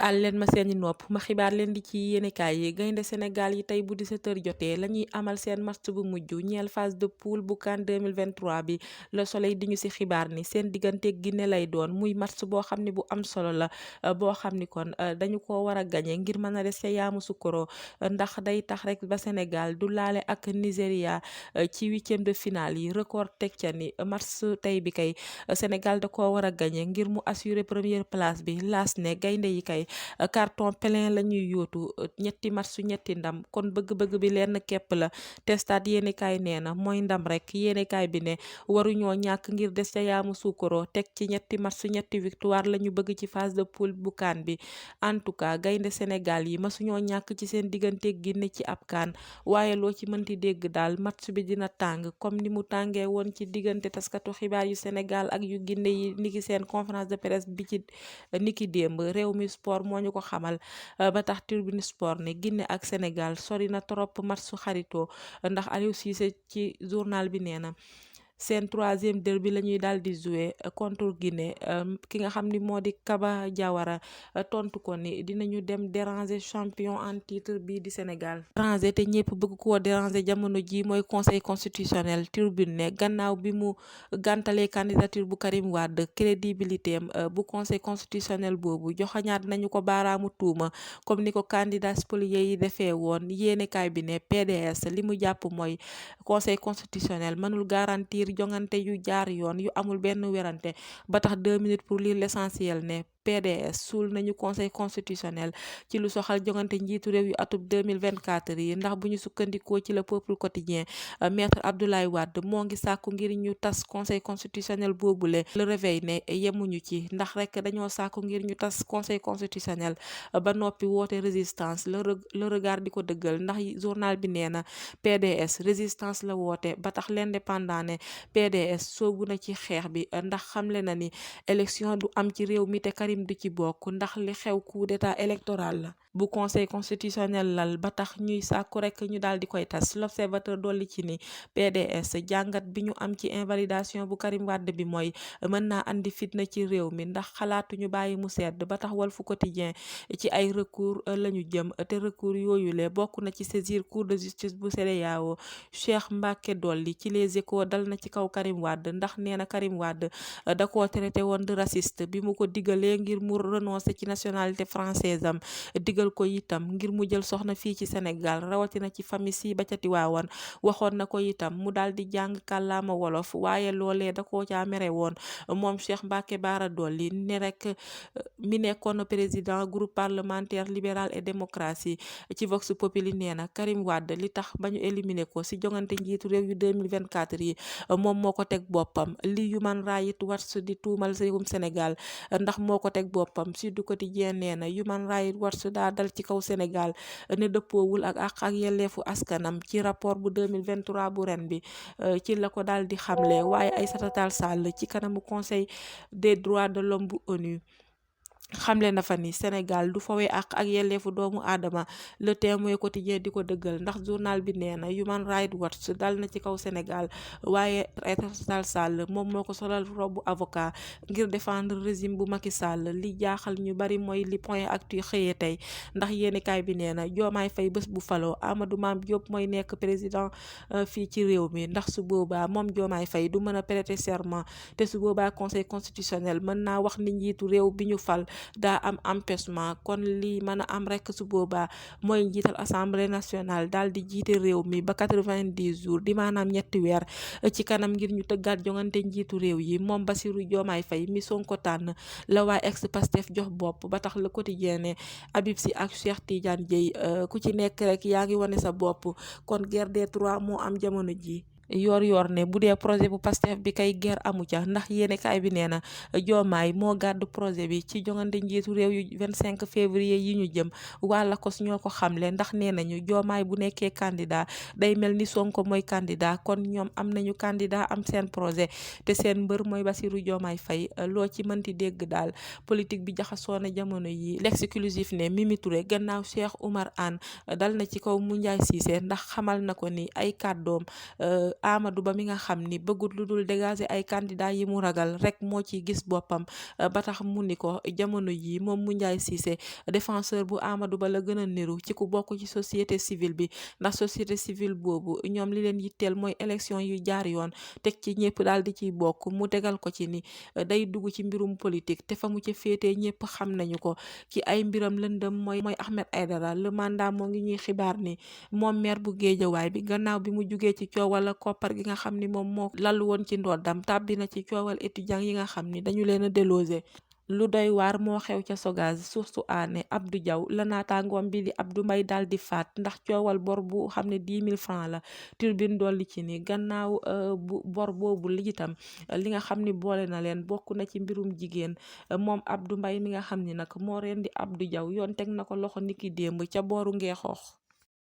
àl leen ma seeni nopp ma xibaar leen di ci yéenekaay yi gaynde Sénégal yi tey bu 17h jotee la ñuy amal seen match bu mujj ñeel phase de poule bu CAN 2023 bi. Le Soleil di ñu ci xibaar ni seen diggante Guinée lay doon muy match boo xam ne bu am solo la, boo xam ni kon dañu ko war a gañe ngir mën a des ca Yamoussoukro, ndax day tax rek ba Sénégal du laale ak Nigéria ci huitième de finale yi. Record teg ca ni match tey bi kay Sénégal da ko war a gañe ngir mu assurer première place bi. Laas ne gaynde yi kay carton plein la ñuy yootu, ñetti match su ñetti ndam kon bëgg-bëgg bi lenn képp la. te stade yéenekaay nee na mooy ndam rek. yéenekaay bi ne waruñoo ñàkk ngir des ca Yamoussoukro, teg ci ñetti match su ñetti victoire la ñu bëgg ci phase de poule bu CAN bi. En tout cas gaynde Sénégal yi masuñoo ñàkk ci seen diggante Guinée ci ab CAN, waaye loo ci mënti dégg daal match bi dina tàng comme ni mu tàngee woon ci diggante taskatu xibaar yu Sénégal ak yu Guinée yi niki seen conférence de presse bi ci niki démb. réew mi sport moo ñu ko xamal, ba tax Tribune Sport ne Guinée ak Sénégal sori na trop match su xaritoo, ndax Aliou Cissé ci journal bi nee na seen troisième derby la ñuy daal di jouer contre Guinée. ki nga xam ni moo di Kaba Diawara tontu ko ni dinañu dem déranger champion en titre bii di Sénégal. déranger te ñëpp bëgg koo déranger jamono ji mooy conseil constitutionnel. Tribune ne gannaaw bi mu gàntalee candidature bu Karim Wade, crédibilité am bu conseil constitutionnel boobu joxañaat nañu ko baaraamu tuuma comme ni ko candidat spoliés yi defee woon. yéenekaay bi ne PDS li mu jàpp mooy conseil constitutionnel mënul garantir jongante yu jaar yoon yu amul benn werante, ba tax 2 minutes pour lire l'essentiel ne PDS suul nañu conseil constitutionnel ci lu soxal jongante njiitu réew yu atub 2024 yi. ndax bu ñu sukkandikoo ci le peuple quotidien, maître Abdoulaye Wade moo ngi sàkku ngir ñu tas conseil constitutionnel boobule. Le Réveil ne yemuñu ci, ndax rek dañoo sàkku ngir ñu tas conseil constitutionnel ba noppi woote résistance. Le Regard di ko dëggal, ndax journal bi nee na PDS résistance la woote, ba tax l'Indépendant ne PDS soobu na ci xeex bi, ndax xamle na ni élection du am ci réew mi te Karim du ci bokk, ndax li xew coup d'état électoral la bu conseil constitutionnel lal, ba tax ñuy sàkku rek ñu daal di koy tas. L'Observateur dolli ci ni PDS jàngat bi ñu am ci invalidation bu Karim Wade bi mooy mën naa andi fitna ci réew mi, ndax xalaatuñu bàyyi mu sedd. ba tax Walf Quotidien ci ay recours lañu jëm, te recours yooyu le bokk na ci saisir cour de justice bu CEDEAO. Cheikh Mbacké Dolly ci Les Échos dal na ci kaw Karim Wade, ndax nee na Karim Wade da koo traité woon de raciste bi mu ko digalee ngir mu renoncer ci nationalité française am, digal ko itam ngir mu jël soxna fii ci Sénégal rawatina ci famille si ba ca Tiwaawan. waxoon na ko itam mu daal di jàng kàllaama wolof, waaye loolee da koo caa mere woon moom Cheikh Mbacké Bara Dolly ne rek mi nekkoon président groupe parlementaire libéral et démocratie. ci Vox Populi nee na Karim Wade li tax ba ñu éliminer ko si jongante njiitu réew yu 2024 yi moom moo ko teg boppam. li Human Rights Watch di tuumal réewum Sénégal, ndax moo ko teg boppam. Sud Quotidien nee na Human Rights Watch daa dal ci kaw Sénégal ne dëppoowul ak ak yelleefu askanam ci rapport bu 2023 bu ren bi, ci la ko daal di xamle. waaye Aïssata Tall Sall ci kanamu conseil des droits de l'homme bu ONU xamle na fa ni Sénégal du fawee ak yelleefu doomu aadama. Le Témoin Quotidien di ko dëggal, ndax journal bi nee na Human Rights Watch dal na ci kaw Sénégal, waaye Aïssata Tall Sall moom moo ko solal robu avocat ngir défendre régime bu Macky Sall. li jaaxal ñu bari mooy li Point Actu xëyee tey, ndax yéenekaay bi nee na Diomaye Faye bés bu faloo Amadou Mame Diop mooy nekk président fii ci réew mi, ndax su boobaa moom Diomaye Faye du mën a prêter serment, te su boobaa conseil constitutionnel mën naa wax ni njiitu réew bi ñu fal daa am empêchement. kon lii mën a am rek su boobaa mooy njiital assemblée nationale daal di jiite réew mi ba 90 jours di maanaam ñetti weer ci kanam ngir ñu tëggaat jongante njiitu réew yi. moom Bassirou Diomaye Faye mi Sonko tànn la waa ex Pastef jox bopp, ba tax Le Quotidien ne Habib Sy ak Cheikh Tidiane Dièye ku ci nekk rek yaa ngi wane sa bopp, kon guerre des trois moo am jamono ji. yor ne bu dee projet bu Pastef bi kay guerre amu ca, ndax yéenekaay bi nee na Diomaye moo gàddu projet bi ci jongante njiitu réew yu 25 février yi ñu jëm. waa Lakos ñoo ko xamle, ndax nee nañu Diomaye bu nekkee candidat day mel ni Sonko mooy candidat, kon ñoom am nañu candidat am seen projet te seen mbër mooy Bassirou Diomaye Faye. loo ci mënti dégg daal politique bi jaxasoo na jamono yi. L'exclusif ne Mimi Touré gannaaw Cheikh Oumar Anne dal na ci kaw Moundiaye Cissé, ndax xamal na ko ni ay kàddoom Amadou Ba mi nga xam ni bëggut lu dul dégager ay candidats yi mu ragal rek moo ci gis boppam ba tax mu ni ko jamono yi moom Moundiaye Cissé défenseur bu Amadou Ba la gën a niru ci ku bokk ci société civile bi, ndax société civile boobu ñoom li leen yitteel mooy élection yu jaar yoon teg ci ñëpp daal di ciy bokk. Mu tegal ko ci ni day dugg ci mbirum politique te fa mu ca féetee ñëpp xam nañu ko ci ay mbiram lëndëm mooy Ahmed Aidara. Le mandat moo ngi ñuy xibaar ni moom maire bu Géejawaay bi gannaaw bi mu jugee ci coowal koppar gi nga xam ni moom moo lalu woon ci ndoddam tàbbi na ci coowal étudiant yi nga xam ni dañu leen a déloger. Lu doy waar moo xew ca Sogas. Source A ne Abdou Diaw la naataangoom bi di Abdou Mbaye daal di faat ndax coowal bor bu xam ne 10 000 francs la. Turbine dolli ci ni gannaaw bu bor boobu li itam li nga xam ni boole na leen bokk na ci mbirum jigéen. Moom Abdou Mbaye mi nga xam ni nag moo rendi Abdou Diaw yoon teg na ko loxo niki démb ca booru Ngeexoox.